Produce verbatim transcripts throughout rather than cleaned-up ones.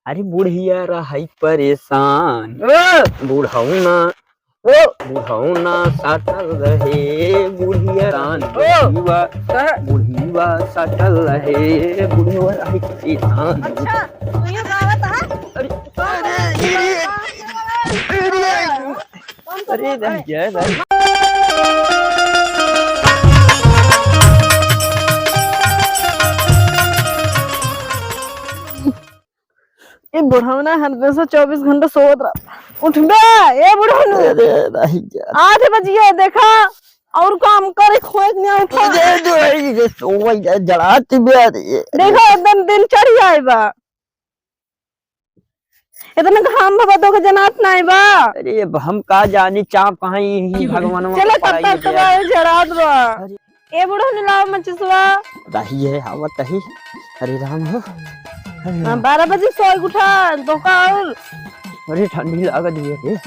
अरे बुढ़िया रहै परेशान। ओ! बुढ़ौना, ओ! बुढ़ौना साटल रहे, बुढ़िया रान, ओ! बुढ़िया, कह। बुढ़िया साटल रहे, बुढ़िया रहै परेशान। अच्छा, तू ये गावत है? अरे, अरे, अरे, अरे, अरे, रह गया, रह गया। ये बुढ़ौना हर दिन से चौबीस घंटा सोवत रहा। उठ बे, ए बुढ़ौना। अरे, रह गया। आठ बजिए, देखा, और काम करे, खोए के नहीं उठा। अरे, जो है, ये सोवई जा, जड़ात बे, अरे। देखा, एकदम दिन चढ़ जाए बा। इतना घाम भवा तोके जनात नाई बा। अरे, अब हम का जानी, चाप कहाँ ही, ही भगवान में चले, पड़ाई तब तक है। तो जड़ात बा। अरे। ए बुढ़ौनी, लाओ मचिसवा। रही है, आवत ही। हरे राम हो। हरे हाँ, राम। बारह बजे सोए उठा, धोखा और। अरे, ठंडी लागत है रे।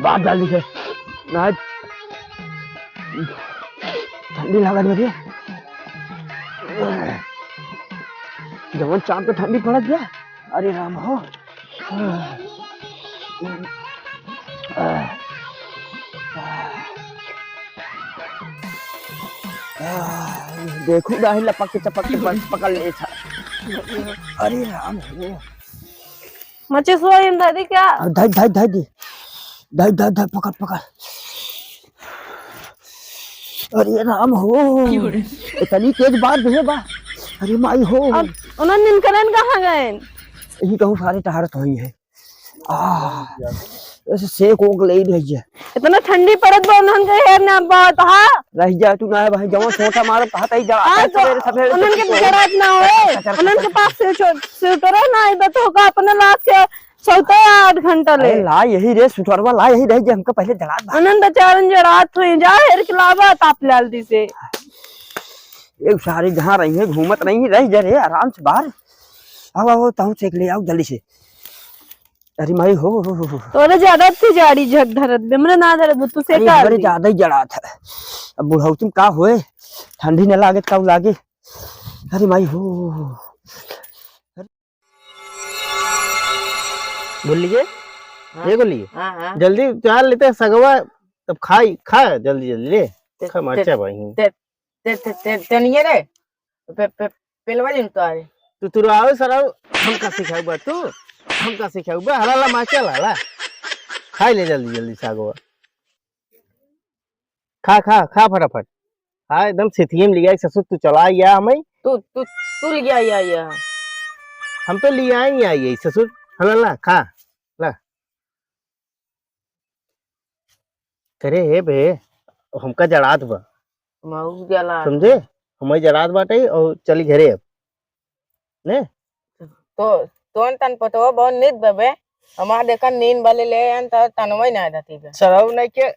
बात डाल दी है। ना, ठंडी लागत बा रे। जवन चाप के ठंडी पड़त बा। अरे राम हो। देखू, दाही लपक के चपक के पक-, पकड़ ले था। अरे राम हो। मचिसवा इन दादी क्या? अब धर, धर, धर दी। धर, धर, धर, पकड़, पकड़। अरे राम हो। क्यों रे? इतनी तेज बात है बा। अरे माई हो। अब उन्हन निनकरन कहाँ गए? यही कहूँ सारे टहरत होई है। आह, ऐसे सेक ओक ले ही रही है। इतना ठंडी पड़त बा, उन्हन के हेर ना बात, हाँ? रह जा तू ना भाई, जवन सोटा मारत हाथ आई जा, हाँ, तो सवेरे, सवेरे उन्हन के तो जरूरत ना होए, कचर, उन्हन के कचर। पास से छो-, स्वेटर है ना, इबे तो होगा अपने लात के सोते आठ घंटा ले। अरे ला यही रे, सुटरवा ला यही रह जे, हमका पहले जड़ात बा। उन्हन बेचारन जड़ात हुई, जा हेर के लावा ताप लाल दी से। एक सारे जहाँ रही है, घूमत रही, रह जा रे, आराम से बाहर। आओ, आओ, ताऊ सेक ले आओ जल्दी से। अरे माई हो, हो, हो, हो। तोरे ज्यादा तू जाड़ी झक धरत बे, मने ना धरत बे, तू से अरे, का हमरे दी? ज्यादा ही जड़ात है। अब बुढ़ौती में का होए, ठंडी न लागे त का लागे। अरे माई हो। भूल लिए? हाँ। ये बोलिए। हाँ, हाँ। जल्दी चाल लेते सगवा, तब खाई, खा जल्दी जल्दी ले। ते-, खा मरचा ते-, भाई। ते-, ते-, ते-, ते-, तेनिये रे, पे-, पे-, पेलवा दिन तो आ रे। तू, तू आओ सर, आओ। हमका सिखाऊ बा तू? हमका सिखाऊ बा? हला ला, माचा ला, ला। खाई ले जल्दी, जल्दी सागवा। खा, खा, खा फटाफट। खा, एकदम सिथिये में लिया, ससुर, तू चला या हमें। तू, तू, तू लिया, या, या। हम तो लिया ही आई, ससुर। हला ला, खा, ला। करे हे बे, हमका जड़ात बा। मऊ जला। समझे? हमें जड़ात बाटे और चली घरे अब। ने? तो, तोन तन पतो बहुत नित बबे। हमार देखन नीन वाले ले आन त तनवई ना देती बे। सरऊ नहीं के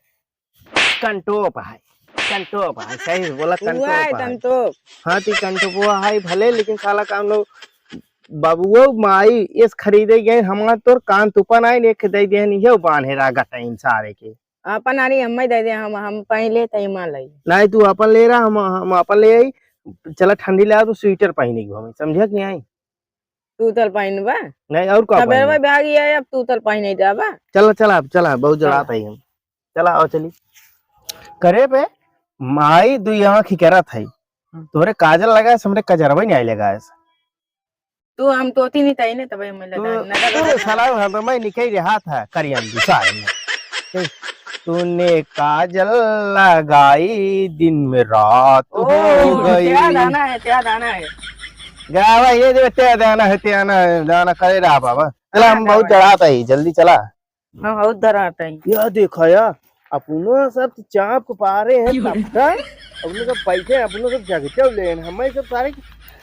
कंटोप है। कंटोप है, सही बोला, हुआ कंटोप है है। कंटोप। हाँ, ती कंटोप हुआ है भले, लेकिन साला काम लोग बाबुओ माई एस खरीदे गए, हमार तोर कान तुपन आइन, एक दे देहन, इहे बान्हे रागत है इन सारे के। अपन आरी हमें दे दे, हम, हम पहले तय मान लई। नहीं, तू अपन ले रहा, हम, हम अपन ले आई। चला ठंडी लगा, तू स्वेटर पहने की हमें, समझे कि नहीं? तू तल पहनबा? नहीं, और का सबेरवा पहनबा? भागी है, अब तू तल पहने जाबा। चला, चला, अब चला, बहुत जल्द चला। आता ही हम। चला, आओ चली। करे पे माई दुई आँख ही करत है। हम्म। तोरे काजल लगा है, हमरे कजरवा नहीं आए लगा है। तू हम तोती नहीं तई ने तबे मैं तू, लगा, नजर तू लगा। साला हरदम निकल रहा था करियन दिशा में। तूने काजल लगाई, दिन में रात ओ, हो गई। क्या गाना है, क्या गाना है? गावा ये दे, क्या गाना है, क्या गाना है, गाना करे रहा बाबा। चला, हम हाँ, बहुत गावा। जड़ात है, जल्दी चला। हाँ, हाँ, उधर आता है। या देखा या, अपनो सब तो चाप के पारे हैं, क्यों रे? तब का? अपनो सब पैसे, अपनो सब जगह ले हैं, हमें सब सारे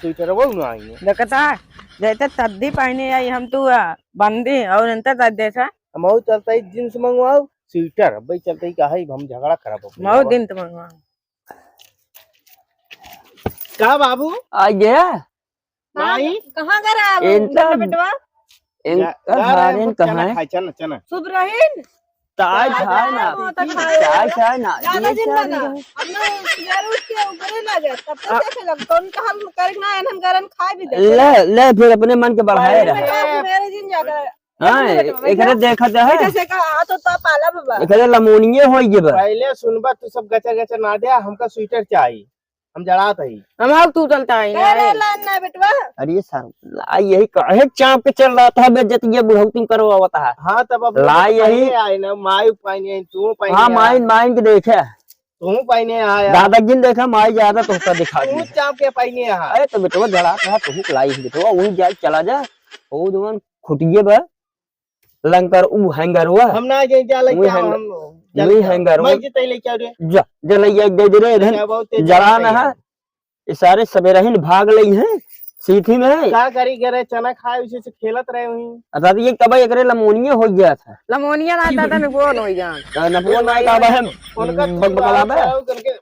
स्वेटरवा ना आई हैं। देखता, जैसे तद्दी पहने आई हम तू, आ, बंदी और इनता तद्दे सा। हम और चलता ही जींस मंगवाओ, स्वेटर, अब भाई चलता ही कहा ही हम झगड़ा खराब हो गया। बहुत दिन तो मंगवाओ। का बाबू? आ गया? माई? कहाँ गया रहा वो इनका, गंदा बेटवा? इनका जा, जा रहे हैं, धारेन वो चना कहाँ है? खाए, चना, चना। सुबरहीन? चाय खाए ना, चाय खाए ना, चाय खाए ना, चाय खाए ना। ज्यादा ये दिन चाय लगा। नहीं। अब ना सुबह उठ के ऊपरे लगे, तब तो आ- देखे लग, कौन कहल करे ना, एनन गरन खाए भी देते। ले, ले, फिर अपने मन के बढ़ाए रहे। मेरे दिन ज्यादा हाँ, एकरे देखत है। बेटा से कहा, "आ तो, तो पाला बाबा।" एकरे लमोनिये होई गे बा। पहले सुनबा, तू सब गचर गचर ना दे, हमका स्वेटर चाही, हम जड़ात हई। हम आउ तू चलता है कह ना। रे लान ना बेटवा। अरे सर, ला यही काहे चाप के चल रहा था, बेइज्जती ये बुढ़ऊ तुम करवावत है। हाँ, तब अब ला यही। पहले आए ना, माई पानी आई, तू पानी हाँ, आई। माई, माई के देखे। तू पानी आया। दादा जिन देखा, माई ज्यादा तोहका दिखा तू दी। चाप के पानी आया। अरे तो बेटवा जड़ात रहा, तू लाई बेटवा, वही जाए चला जा। ओ जवन खुटिये बा। लंकर ऊ हैंगर हुआ। हम ना जाई, जा लइके वही आओ, हैंगर, हम वही हैंगर हुआ। मैं जितई लइके आओ रे। जा, जा लइके दे दे रे, इधर क्या बहुत तेज जड़ा ना है। है। ये सारे सबेरहिन भाग लई हैं, सीथी में है। का करी करे, चना खाए, उसी से खेलत रहे हुई। अब ये कब एकरे लमोनिया हो गया था। लमोनिया ना कि दादा ने बोल हो जान। आ, नपुआ ना का बा हम उनका बकबकावा बा। करके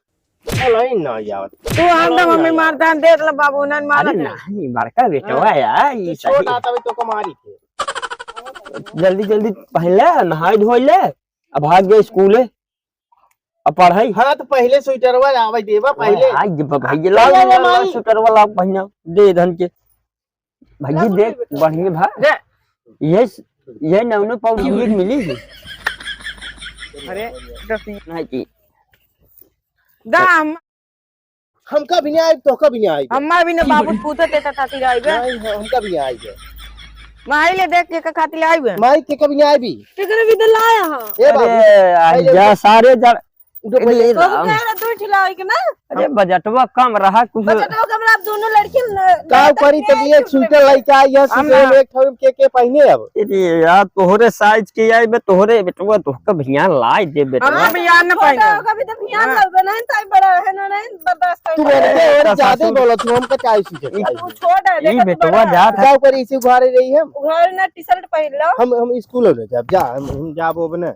चलो ही ना जाओ। तू हम तो मम्मी मारता है, देख लो बाबू, उन्हें मारत अरे है। नहीं, बड़का बेटवा हाँ। यार, ये तू छोट सही। आता भी तो कमारी के। जल्दी, जल्दी पहन ले, नहाए धोए ले, अब भाग गए स्कूले, अब पढ़ाई। हाँ, तो पहले स्वेटरवा आवे देवा, पहले। आज जब भाई ये चल, लाओ, ले, ले, लाओ, लाओ, माई। स्वेटरवा लाओ, पहना, दे धन के। भैया लाओ, देख, बेटा। बढ़िया भा। दे। ये, ये नौनो पाउच एक मिली है। अरे, दस मिनट। नहीं की। दाम। हमका भी नहीं आई, तोहका भी नहीं आई। अम्मा भी ना बाबू पूछत है, त खातिर आइबे। नहीं, हम-, हमका भी नहीं आई बे। माई ले देख के का खातिर आइबे। माई के कभी नहीं आई भी। तेरे भी तो लाया है। ए बाबू, अरे, आई पहले जा उठो। सारे जड़-, उठो पहले। अरे तो राम। कह रहा, दो ठिला होई के ना? अरे, बजटवा कम रहा कुछ। बजटवा कम रहा, अब दोनों लड़की न-, का ना करी, तब ये एक स्वेटर लेके आई है, हम स्वेटर ना। एक ठो के, के पहिने अब। अरे यार, तोहरे साइज के आई बे, तोहरे बेटवा, तोहका भैया लाई दे बेटवा। हाँ, भैया, न छोटा पाएंगे। होगा, अभी तो भैया हाँ। लगबे नहीं, ताई बड़ा है ना, नहीं बर्दाश्त कर तू पाएंगे। बोलते हो, अरे, ज्यादा ही सासू। बोलो, तू हमका चाय सीखे ई चाय। तू छोड़ दे, ई देखा तू बेटवा बड़ा जात है। जाओ कर इसी उघारे रही हम। उघारे ना, टी-शर्ट पहन लो। हम, हम स्कूल में जाब, जा, हम, हम जाब अब ना।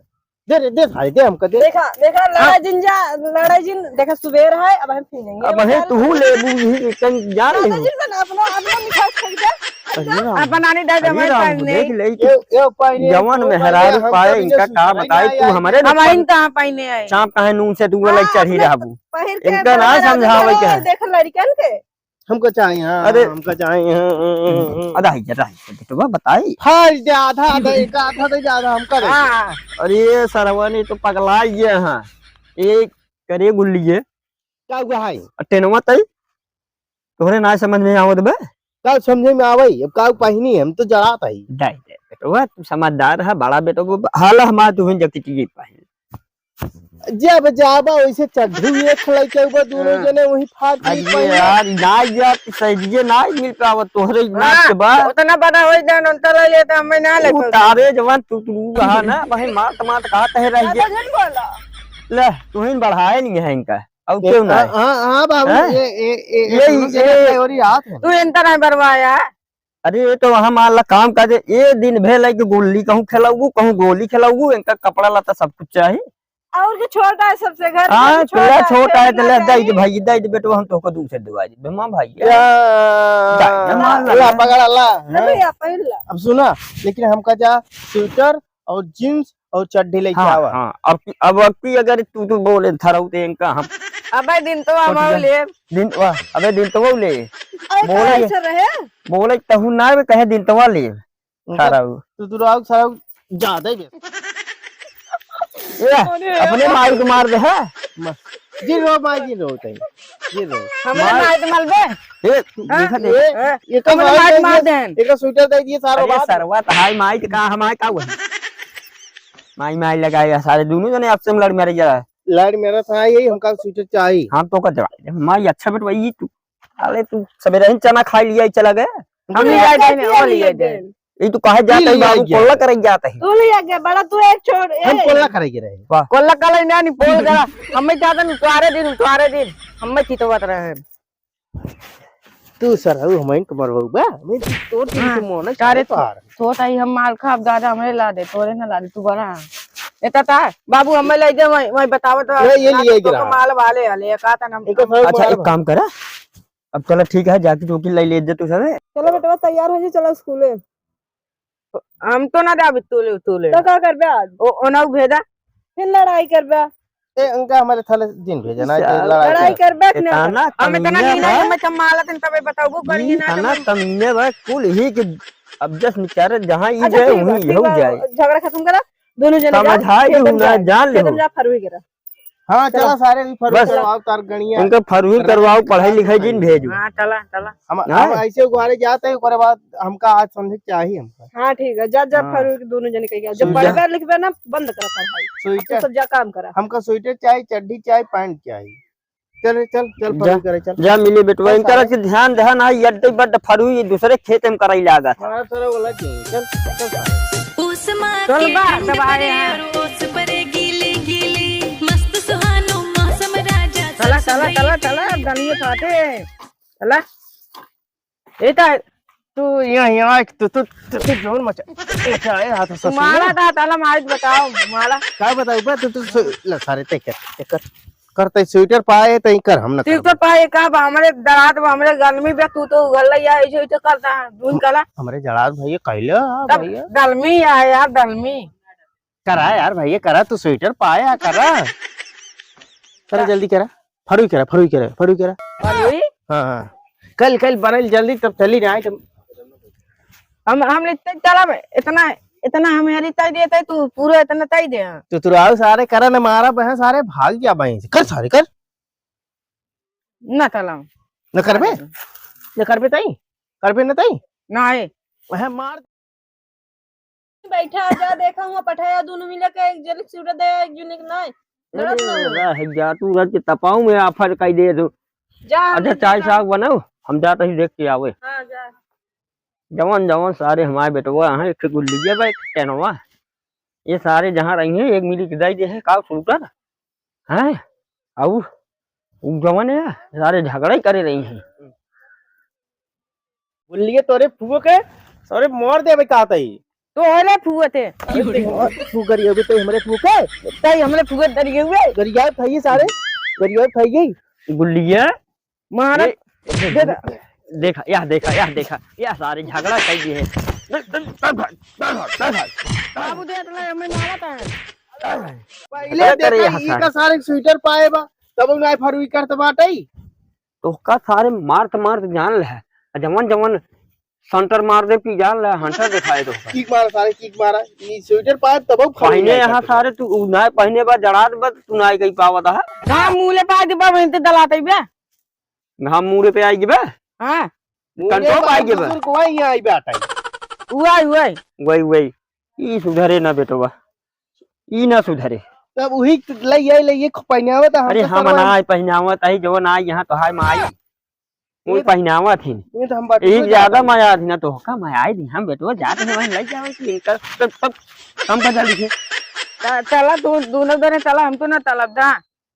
दे रे, दे भाई, दे हमका दे। देखा, देखा, लड़ाई जिन जा, लड़ाई जिन, देखा सुबेर है, अब हम पीनेंगे। अब है तू लेबू ही, कहीं जा रही हो। दादा जी से ना अपना, अपना मिठाई खरीद दे। अरे राम, अब बनानी दे दे, अरे मैं राम, पानी देख नहीं। ले, ये, ये पानी जवान नहीं, मेहरारू हम पाए, कभी इनका नहीं का बताई, नहीं तू आए। हमारे हम ऊपर आइन कहाँ पानी आए? चाप काहे नून से तू हाँ, लग चढ़ी अपने रहबू। पहिर के इनका अपना ना राजा समझावे के है। देख लड़कन के। हमका चाही, हाँ, अरे। हमका चाही, हाँ, हाँ, हाँ, हाँ। आधा ही, आधा ही, बेटवा बताई। हाँ, दे, आधा, आधा, एक आधा दे, आधा हमका दे। हाँ। अरे, ये सरवा नहीं तो पगला ये, हाँ। ये करे गुल्ली ये। का हुआ है? आ टेनवा तई? तोहरे ना समझ में आवत बे? का समझे में आवई? अब का पहिनी? हम तो जड़ात हई। दाई दे, बेटवा, तू समझदार है, बड़ा बेटवा, हाल हमार तुहन जकिटिए पहिन। जब जाबा वैसे चड्ढी एक लइके ऊपर दोनों हाँ। जने वही फाट अरे निकल गए। यार, ना यार, सही ना मिल पावत तोहरे नाच हाँ, के बाद। उतना बड़ा होई जान, उनका ले लेता, हमें ना ले पावत। उतारे जवान तू, तू रहा ना, वही मात, मात कहत है रह गया। दादा झूठ बोला। ले, तू ही बढ़ाए नहीं है इनका। अब देख, क्यों ना हाँ, है? हाँ, हाँ, बाबू, हाँ? ये, ये, ये, ये ये, सुनो, ये ये और ही हाथ है। तू इनका नहीं बरवाया। अरे, ये तो वहाँ मान ला काम काजे, ये दिन भे लइके गुल्ली कहूँ खेलौगू, कहूँ गोली खेलौगू, इनका कपड़ा लत्ता सब कुछ चाही। और के छोटा है सबसे घर में, हाँ, छोटा तोला है, छोटा है, खेलना तोला दे दे चाहिए। भाई, दे दे बेटवा, हम तोहको दूसरे दिवा देबे, माँ भाई। या, दे दे, मान ला। ला, पकड़ा ला, अरे हैं? भैया, पहिन ला। अब सुना, लेकिन हमका जा स्वेटर और जींस और चड्ढी लेके हाँ, आवा। हाँ, अब की, अब की अगर तू, तू बोले थरऊ ते इनका हम अबे दिन तो हम छोट ले। दिन, वाह, अबे दिन तो ले। अरे, बोले, कैसे रहे? बोले तहु ना बे, कहे दिन तो ले। उनका खराब। तू, तू राउत सारा ज्यादा ही बे। ये अरे। अपने माई को मार दे, है? म-, जी रो माई, जी रो तई। जी रो। हमारे मार। माई तो मलबे। ए, हाँ? देखा दे। ए, हाँ? ये तो हमारे माई माई मार दे। दे। एक स्वेटर दे दिए सारो अरे बात। सरवा, तो हाय माई तो कहा, हमारे का हुआ? माई, माई लगाए सारे दोनों जने आपसे में लड़ मेरे जरा। लड़ मेरा था यही, हमका स्वेटर चाहिए। हम तो का जवाब दे। माई अच्छा बेटवा, ये तू अरे तू सवेरे ही चना खाई लिया, चला गया। हम ले आए थे, हम ले आए थे। ये तू काहे जाता है बाबू, कोल्ला करे जाता है। तू ले आ गया, बड़ा तू एक छोड़, हम ए। कोल्ला करे के रहे। वाह। कोल्ला करे ना, नहीं, बोल जरा। हमें ज्यादा नहीं, उतारे दिन, उतारे दिन। हमें चितवत रहे। तू सर, हऊ हमाइन कमर बहू बा। मैं तोर दिन हाँ। तू मोना का रे तोहार। छोट आई हम माल खाब, दादा हमरे ला दे, तोरे ना ला दे, तू बड़ा है। ए ताता, बाबू हमें ले दे, वही, वही बतावत रहा। ये, ये ना लिए तो गिरा। माल वाले हले, का था नाम? एक सौ अच्छा, माल एक बा। काम करा, अब चलो ठीक है, जाके चौकी ले ले दे तू सबे। चलो बेटवा, तैयार हो जा, चलो स्कूले। हम तो ना जाबे तोले, तोले। तो का करबे आज? ओ, ओना भेजा। फिर लड़ाई करबा। ए, उनका हमारे थाले दिन भेजना है, साला लड़ाई लड़ाई करबे। करबे कि ना इतना करबे? हम इतना कमीना मीना बा। हमें चमालत हैं, तबे बताओ, वो करिए ना, इतना कमीना बा, कुल ही कि अब जस निचारे जहाँ ई अच्छा, जाए, ठीक बा, वहीं ठीक यहू बा, जाए। झगड़ा खत्म करा, दोनों जने जा, समझाए खेतम ना, जा, जान ले खेतम हो। जा, फरुई करा। हाँ, चला। चला सारे, भी फरुई बस। करवाओ, तार गणिया। उनका फरुई करवाओ, पढ़ाई लिखाई जिन भेजो। हाँ, चला, चला। हम, हाँ? हम ऐसे उघारे जाते हैं, ओकरे बाद हमका आज समझे के चाही हमका। हाँ, ठीक है, जा, जा, हाँ। फरुई के दोनों जने कही, जब जा। पढ़बे लिखबे ना, बंद कर पढ़ाई। स्वेटर। तू सब जा काम करा। हमका स्वेटर चाही, चड्ढी चाही, पैंट चाही। चल रे, चल, चल, जा, फरुई करे, चल। जा मिले बेटवा, चल इनकरा सारे। के ध्यान, ध्यान आई, अड्डे बड्ड फरुई दूसरे खेत में कराई लागत। हाँ, सारे बोला कि चल, चल सारे। चल बा, सब आए हैं। चला, चला, चला, चला, गलिए फाटे। चला। ए ता, तू यहाँ, यहाँ, तू, तू, तू, तू जोर मचा, मचाए हाथ ससुर। माला ता, ताला मार बताओ, माला। का बताऊ बा, तू, तू सु-, ला सारे, ते कर, ते कर। करते स्वेटर पाए, ते कर, हम ना स्वेटर करबे। पाए का बा, हमरे दरात बा, हमरे गर्मी बा, तू तो उघर ले या, ऐसे, ऐसे करता है, धुन कला। हमरे जड़ात भैया कहले, हाँ तब भैया। गर्मी है यार, गर्मी। करा यार भैया, करा, तू स्वेटर पाया, करा। करा, जल्दी करा। फरुई करा, फरुई करा, फरुई करा। फरुई? हाँ, हाँ। कल, कल बनल जल्दी, तब चली ना आए, तब। हम, हम इतना चला, इतना, इतना हम यार इतना देते, तू पूरा इतना तय दे। तू, तू आओ सारे, करा न मारा बहन, सारे भाग जा बहन से। कर सारे, कर। ना चला। न करबे? न करबे तई? करबे न तई? ना है। वह मार। बैठा, जा देखा हुआ पठाया, दोनों मिले के एक जने के सूट दे, एक जने के नाय। लड़त ना हो। अरे, रह जा तू, रह के तपाऊ में आफर कई दे तू। जा, अच्छा, हम चाय देखा। साग बनाओ, हम जात ही देख के आवे। हाँ, जा। जवन, जवन सारे हमारे बेटवा हैं, एक ठे गुल्लिया बा, एक ठे टेनवा। ये सारे जहाँ रही हैं, एक मिली के दई दे है, का सूटर? हैं? अउ उ जवन है, सारे झगड़ा ही करे रही हैं। बोलिए तोरे फुओ के, सारे मार देबे का तई। तो होले फुओ ते। अरे ते हमार फुओ करिए, अभी ते हमरे फुओ के। तई हमरे फुओ करिए हुए। गरिया खाइए सारे, गरिया खाइए। गुल्लिया। मारत ए, दे दा। देखा, यह देखा, यह देखा, यह सारे झगड़ा कर दिए हैं। दे, दे, दे भाई, दे भाई, दे भाई। बाबू दे, इतना हमें मारत है। पहले झगड़ा करे देखा, यहाँ ई सारे। का सारे स्वेटर पाए बा, तब उन्हें फरुई करत बाटई। तोहका सारे मारत मारत जान ले है। जवन जवन सेंटर मार दे पी जान ले, हंटर दिखाए तोहका। किक मारा सारे, किक मारा। ई स्वेटर पाए तब फरुई पहने नहीं यहाँ करत बा। सारे तू उ नाय पहने बा, जड़ात बा, तू नाय कही पावत है। कहाँ मुँह ले पाए दे बा, वहीं ते दलाते बे। घाम मूड़े पे आई गिबे? हाँ। कंटो पे आई गिबे? बुजुर्ग वही आई बाटे। उआई, उआई। वही, वही। ई सुधरे ना बेटवा। ई ना सुधरे। तब उही लइए, लइए पहनावत है, अरे हम तो हम सरवा ना पहनावत है, जो ना यहाँ तो हाय माई। वो ये तो, पहनावत ही। ये तो हम बात एक ज्यादा मजा आती ना तो का मजा आई दी हम बेटवा जाते हैं वहीं लग जावे कि इनका तब, तब हम बदल दिखे। ता-, चला तू दोनों जने चला, हम तो ना चलब दा।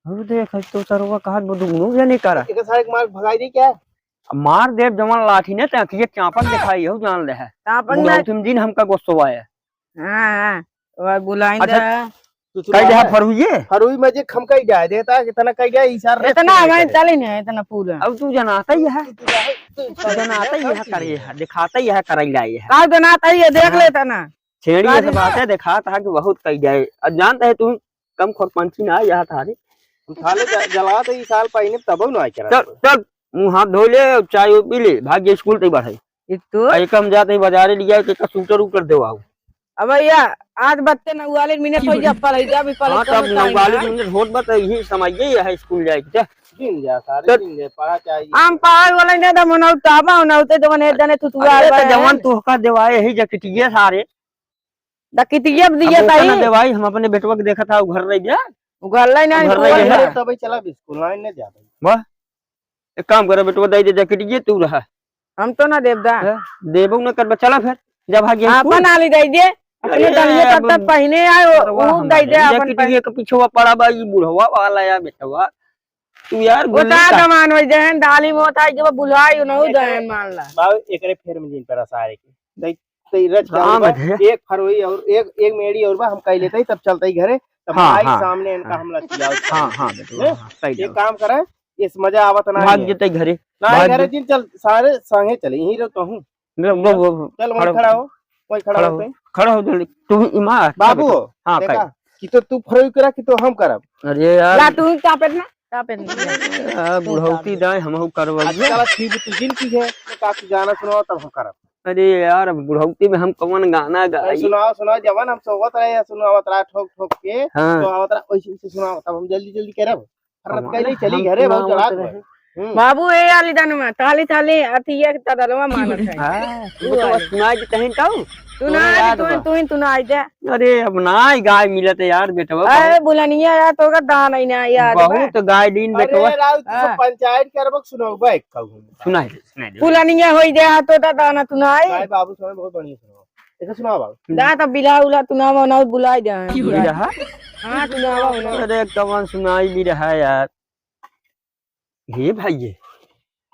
अब देख, तो सरवा कहत बा, दुगनो जने करा। एक सारे के मार भगाई दे क्या? अब मार देब जवन लाठी ने, ते अखिए चापक दिखाई हो, जान ले है। चापक ना। बुढ़ौती में दिन हमका गुस्सा आया। हाँ, हाँ, वो बुलाई अच्छा, दे। तू कह दे, चुनाव फरुइये? फरुई में जे खमकाई जाए देता, कितना कह जाए, इशारा इतना रखते हमें हैं। चली नहीं, इतना पूरा। अब तू जनाता ही है। तू, तू, तू, तू जनाता ही है, करे है, दिखाता ही है, करे जाए है। का जनाता ही है, देख हाँ। लेता ना। छेड़ी गाड़ी ऐसे बात है, दिखाता है कि बहुत कह जाए। अब जानता है तू, कम खोर पंछी ना आया थारे। हम थाले ज-, जला तो ई साल पाइने तबो ना आए चल, चल, चल, मुँह हाथ धो ले, चाय पी ले, भाग जा स्कूल ते बढ़े। एक तो आ, एक हम जाते ही बाजारे लिया, एक का सूटर उटर देवाओ। अब भैया, आज बत्ते न हुआ ले, मैंने कोई जा पढ़ाई जा, अभी पढ़ाई हाँ, तब कम टाइम नौवाली है। दिन होत बा, तो यही समय यही है स्कूल जाए के। दिन जा, सारे तो दिन जा, पढ़ा चाहिए। हम पढ़ाई वाला नहीं था, मना उताबा, ना उते जवन है, जाने तू, तू अरे, आ तो गया जवन है। तोहका देवाए, यही जैकेटिया सारे। द कितिया दिया अब ओका ना ताई। देवाई, हम अपने बेटवा के देखा था, उ घर रह गया। उ घर लाई ना, उ घर उ रह घर गया। लाई। तबे चला स्कूल, line नहीं जाता। वाह, एक काम करे बेटवा, दे दे जैकेट, ये तू रहा। हम तो ना देब दा। हैं? देबो ना करबा, चला फिर, जा भाग जा स्कूल। अपन आली दे दे, अपने ए, दलिया अब तब तक पहने आए, वो, सरवा वो हम दे दे, दे अपन जैकेट, पहने। ये के पीछे पड़ा बा, ये बुढ़वा वाला या बेटवा। तू यार वो गुल्ली ता का दमान हो जाए, दाली में होता है, जब बुलाई, उन्हों अरे, जाए, मान ला। बाबू, एकरे फेर में जिन पर सारे के। तई रच हाँ, बा। बजे। एक फरवरी और एक, एक मेड़ी और बा, हम कह लेते ही, तब चलते ही घरे, तब हाँ, भाई हाँ, सामने इनका हाँ। हमला किया। हाँ, हाँ, बेटवा, हैं? हाँ, सही एक बात। काम करें, इस मजा आवत ना भाग है। जेते घरे, ना भाग घरे जे। दिन चल, सारे संगे चले, यहीं रहो कहूँ। लो, लो, लो, चल, वहीं खड़ा खड़ा हो। हो, वहीं खड़ा खड़ा हो, होते। खड़ा हो जल्दी। तू ही माँ, अच्छा बाबू, बेटा। हाँ, देखा, कही। कि तो तू फरई करा कि तो हम करब। अरे यार। ला तू ही टापे ना, टापे ना। आ, बुढ़ौती दाई हमहू करब। अच्छा, चला ठीक, तू जिन की है, तो का तू गाना सुनावा तब हम करब। अरे यार, अब बुढ़ौती में हम कौन गाना अरे गाई? सुनावा, सुनावा, जवन हम सोवत रहे या सुनावत रहा ठोक ठोक के, हाँ। तो आवत रहा, ओइसे, ओइसे सुनावा, तब हम जल्दी जल्दी करब। अरे हमारा कहीं चली हम घरे, बहुत सुनावत चढ़ात रहे। बा। हम्म। बाबू, ए आली दनमा, ताली ताली, अथी एक तदलवा मानत है। हाँ, तू तू तो आली। सुनाई दे तहिन तऊ। तू तोरा ना आली, याद तू, बा। तू ही, तू ना आई दे। अरे, अब ना आई गाय मिलत है यार, बेटवा, अरे, बहुत बुलनिया यार, तो का दान ही ना याद बा। बहुत गाय दीन अरे, बेटवा। राउत, तू हाँ। पंचायत करबक सुनाऊ बा, एक कहूँ। सुनाई दे, सुनाई दे। बुलनिया होई दे, हाँ, तो दा-, दाना तू ना आई। भाई बाबू सुनाई बहुत बढ़िया सुनाओ। देखा सुनाओ बाबू। दा, तब बिला उला तू ना बनाओ, बुलाई दे, हाँ, की हो बुलाई। रहा? हाँ, तू ना बनाओ। अरे, कवन सुनाई भी रहा यार। हे भाई,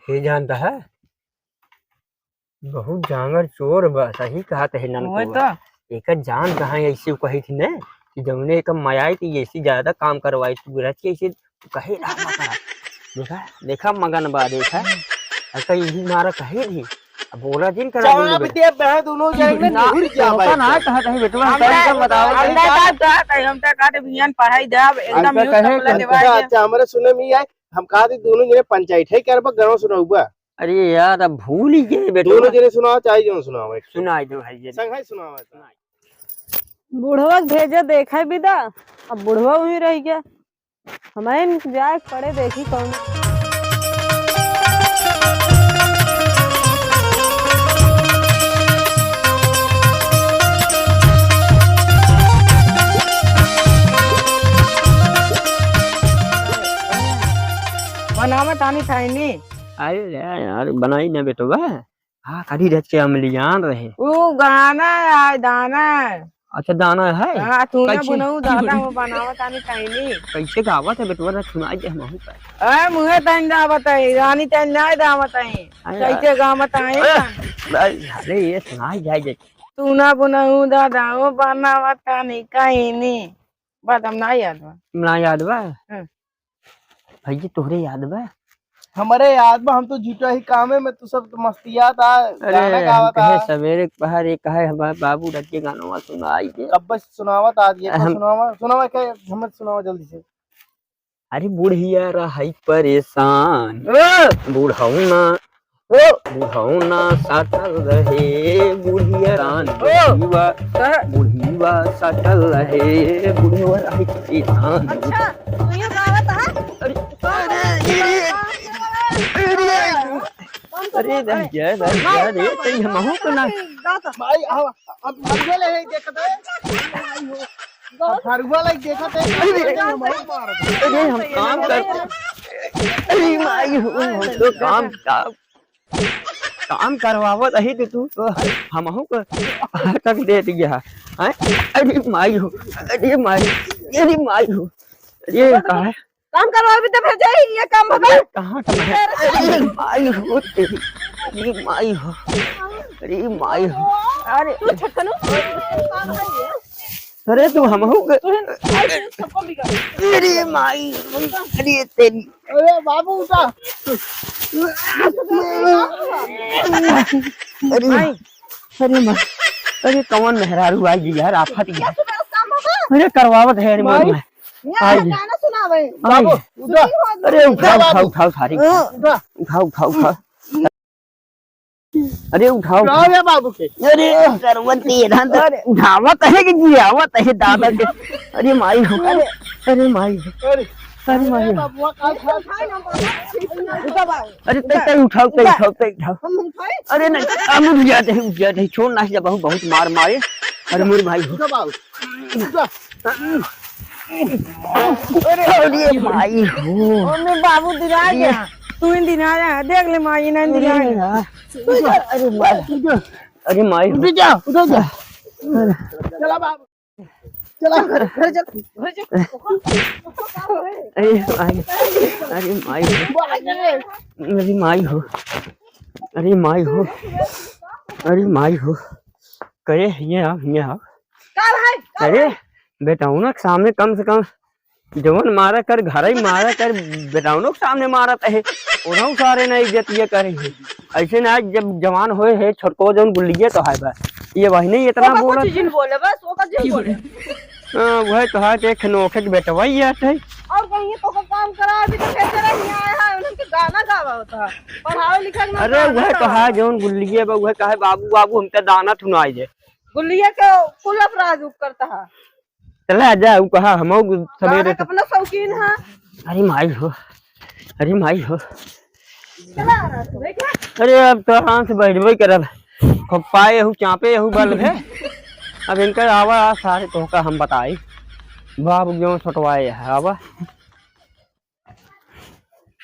हे जानता है? बहुत जांगर चोर बा, सही कहत है ननकवा। वही तो। एकर जान कहाँ है, ऐसे कही थी ने कि जौने एकर मयाई थी, ऐसे ज्यादा काम करवाई, तू रच के ऐसे कहे रहा बता। देखा, देखा मगन बा, देखा। अरे यही मारा कहे थी। अब बोला जिन करा चाप दोनों दे बहन दोनों जाए में ना, निहुर जा तो भाई। ना कहा कहीं बेटवा, हम हमका तो बताओ। हम तो का कहत है, हम तो कहत है, बिहान पढ़ाई देब, एकदम हमका न्यूज़ कहे पेपर कि लेवा अच्छा, दे। अच्छा, हमारे सुने में आई, हम कहा थी दोनों जने पंचायत है करबा, गाँव सुनाऊबा। अरे यार, अब भूल ही गए बेटवा। दोनों जने सुनाओ, चाहे जो सुनाओ, एक सुनाई दो भाई, ये संग है सुनाओ, सुनाओ। बुढ़वा के भेजे देखे बिदा, अब बुढ़वा वहीं रह गया। हमें जाए पड़े, देखी कौन। बनावा तानी थाई नी। अरे यार, बनाई ना बेटवा। हाँ, कढ़ी रच के अमलियान रहे। ऊ गाना है, दाना। अच्छा, दाना है? हाँ, तू ना कैसे? बुनऊ दादा, वो बनावत आनी तैनी। कैसे गावत है बेटवा, ना सुनाई दे हमहू का। ए, मुहे तैन गावत है, रानी तैन ना गावत है। अरे कैसे यार। गावत है? अरे, अरे, ये सुनाई जाए जे। तू ना बुनऊ दादा, वो बनावत आनी तैनी। बात हम ना याद बा। ना याद बा? हाँ। भैया, तोहरे याद बा? हमरे याद बा, हम तो झूठा ही कामे में, तू सब तो मस्तिया था, अरे, गाना हम गावा था। कहे सवेरे पहर ये कहे हमारे बाबू रख के गाना सुनाई दे। कब से सुनावा था, आज ये हम सुनावा, सुनावा क्या, हमें सुनावा जल्दी से। अरे, बुढ़िया रही परेशान, ओ! बुढ़ौना ओ! बुढ़ौना साटल रहे, बुढ़िया रान, ओ! बुढ़िया, कह। बुढ़िया साटल रहे, बुढ़िया रही किसान। अच्छा, तू ये गावत है? अरे, कौन, अरे, कौन, अरे, कौन, अरे, कौन, अरे, कौन, रह गया, रह गया रे, कहीं हमहू को ना। गावत है। भाई, अब, अब, अब ये ले, देखत है। अब फरुआ लाइक देखत है। अरे, अरे, हम काम कर, अरे, माई हो, हम तो काम, काम काम करवावत अही तो तू तो हमहू को हटक दे दिया है। हैं? अरे माई हो, अरे माई, अरे माई हो, अरे का है? काम करवावे तो भेजे ही, ये काम हवे। कहाँ का है? अरे माई हो तेरी, अरे माई हो, अरे माई हो। अरे तू छटकनो। अरे तू हमहू के, तू है, अरे सबको बिगाड़। अरे माई, अरे तेरी। अरे बाबू उठा। अरे माई, अरे माई, अरे कौन मेहरारू आई गई यार, आफत यार। अरे करवावत है, अरे माई। माई, यहाँ आई। गाना सुनावे। आई। बाबू उठा। अरे उठा, उठा, उठा, उठा, उठा। उठा, उठा, उठा। अरे उठाओ। उठाओ रे बाबू के। अरे सरवन तेरा तो अरे। उठावत है कि गिरावत है दादा के। अरे माई हो। अरे। अरे माई हो। अरे। अरे माई हो। बाबुआ का उठा। उठा बाबू। अरे तै, तै उठाओ, तै उठाओ, तै उठाओ। हम उठाए? अरे नहीं, हम उठ जाते हैं, उठ जाते हैं। छोड़ ना, जब बहुत, बहुत मार मारे। अरे मोर भाई हो। उठा बाबू। उठा। अरे, अरे माई हो। मम्मी बाबू दिला अरे। गया। तू ही दिला रहा है, देख ले माई, नहीं दिला अरे रहा। यार। अरे माई। अरे माई हो। उठ जा, उठ जा। चला बाबू। चला, घर, घर चल, घर चल। अरे माई। अरे माई हो। बाहर चले। अरे माई हो। अरे माई हो। अरे माई हो। करे, हियाँ आओ, हियाँ आओ। का भाई? का अरे, भाई? बेटौना के सामने कम से कम जवन मारा कर, घर ही मारा कर, बेटौनो के सामने मारत है, उन्हों सारे ना इज्जत ये करे है। ऐसे ना, जब जवान होए है, छोटको जौन गुल्लिये तो है बस, ये वही नहीं इतना ओकर बोलत कुछ जिन है। बोले, बस ओकर जिन बोले। हाँ, वह तो है, देख नोखे के बेटवा ही है। और कहीं तो का काम करा, अभी तो कैसे नहीं आया है, उनके गाना गावा होता है, पढ़ावे लिखावे में अरे गाना वह तो गावा है, होता। जौन गुल्लिया बा, वह कहे, "बाबू, बाबू, हमके दाना थुनाई दे।" गुल्लिया के कुल अपराध उ करता है। चला जा, उ कहा, हम सवेरे गाना के अपना शौकीन है। अरे माई हो, अरे माई हो। अरे अब तो हाथ से बैठबे करल। खूब पाए हूँ, चापे हूँ बल है। अब इनका आवा, आ सारे तोहका हम बताई। बाबू क्यों सटवाए है, आवा।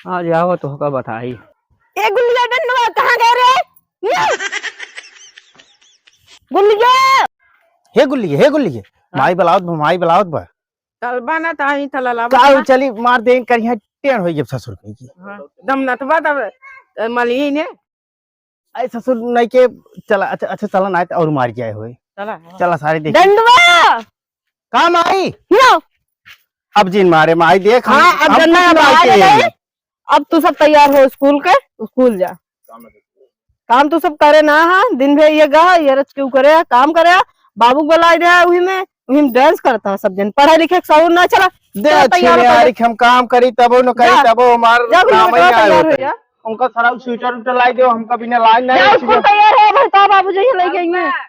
आज आवा तोहका बताई। ए गुल्लिया डंडवा, कहाँ गए रे? गुल्लिया। हे गुल्लिया, हे गुल्लिया। हाँ। माई बलावत बा, माई बलावत बा। तलबा ना ताही तलला का बा। चली मार देन करिया टेढ़ होई जब ससुर कही की। हाँ, दम नतबा तब, अ, मलिए ने। अरे ससुर नहीं के चला, अच्छा, अच्छा चला ना आए तो और मार जाए होई। चला। चला सारे देख। डंडवा। काम आई? लो। अब जिन मारे माई देख हम, हाँ, अब हम डंडा कुछ अब नहीं आ के गए। अब तू सब तैयार हो स्कूल के, स्कूल जा। काम तू सब करे ना, हाँ, दिन भर ये गा, ये रच क्यों करे, काम करे, बाबू बुलाए दे, वही में, वही में डांस करता है सब जन, पढ़े लिखे के शौर ना चला। दे चला, अच्छे तैयार ले हो यार, पहले। हम काम करी तबो न करी जा। तबो हमार जा, काम बिल्कुल ही ना तैयार हो होता। जा। उनका सारा स्वेटर उटर लाई दो, हमका बिना लाई नहीं जा, अच्छी स्कूल बात। तैयार है, भाई, तो बाबू जी लेके आएंगे।